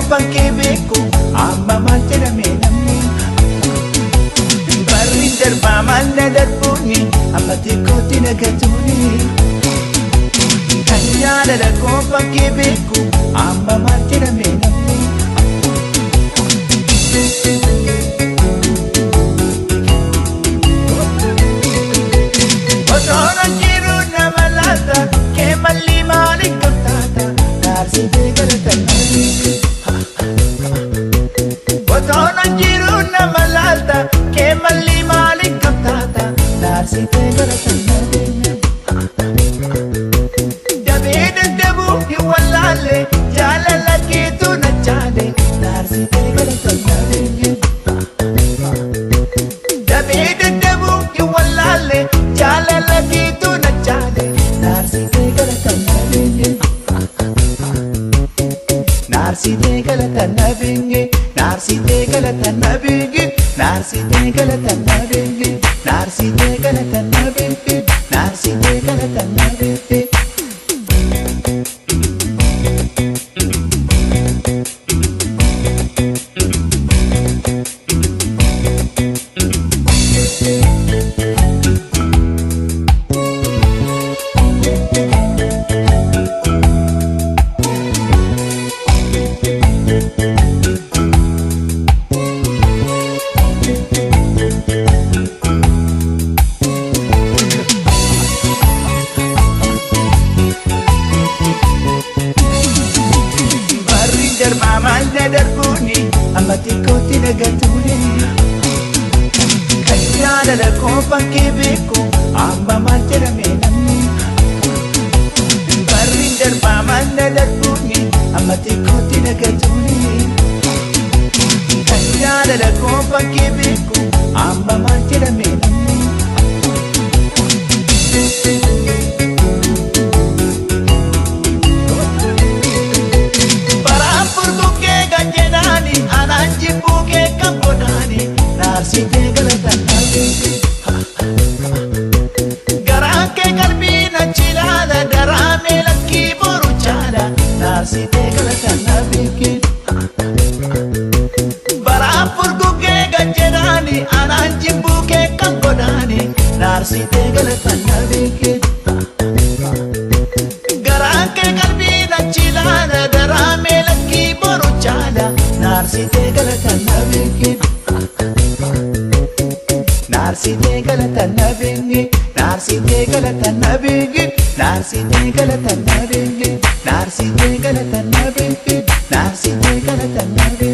koofan kee beeku amma maal jedhame namni. Barri darbaa maal na darbuuni amma xiqqootti na gatuuni. Kan jaalala koofan kee beeku amma maal jedhame namni. Otoon jiru nama laata kee malli maaliif qabtaata naarsitee galata nabi. Otoon jiru nama laata kee malli maaliif qabtaata naarsitee galata nabi. Dabee dadhabuu hin wallaalle jaalala keetu na chaale naarsitee galata nabi. Dabee dadhabuu hin wallaalle jaalala keetu na chaale naarsitee galata nabi. Naarsitee galata nabi. Naarsitee galata nabi. Naarsitee galata nabi. Naarsitee galata nabi. Naarsitee galata nabi. Barri darbaa maal na darbuuni amma xiqqootti na gatuuni. Kan jaalala koofan kee beeku amma maal jedhame namni. Barri darbaa maal na darbuuni amma xiqqootti na gatuuni. Kan jaalala koofan kee beeku amma maal jedhame namni. Baraan furguggee kan jedhaani anaan jibbuu kee kan godhaani naarsitee galata nabi. Garaan kee qalbii na chilaala daraamee lakkii boru chaala naarsitee galata nabi. Baraan furguggee kan jedhaani anaan jibbuu kee kan godhaani naarsitee galata nabi. Garaan kee qalbii na chilaala daraamee lakkii boru chaala naarsitee galata nabi. Naarsitee galata nabi. Naarsitee galata nabi. Naarsitee galata nabi. Naarsitee galata nabi. Naarsitee galata nabi.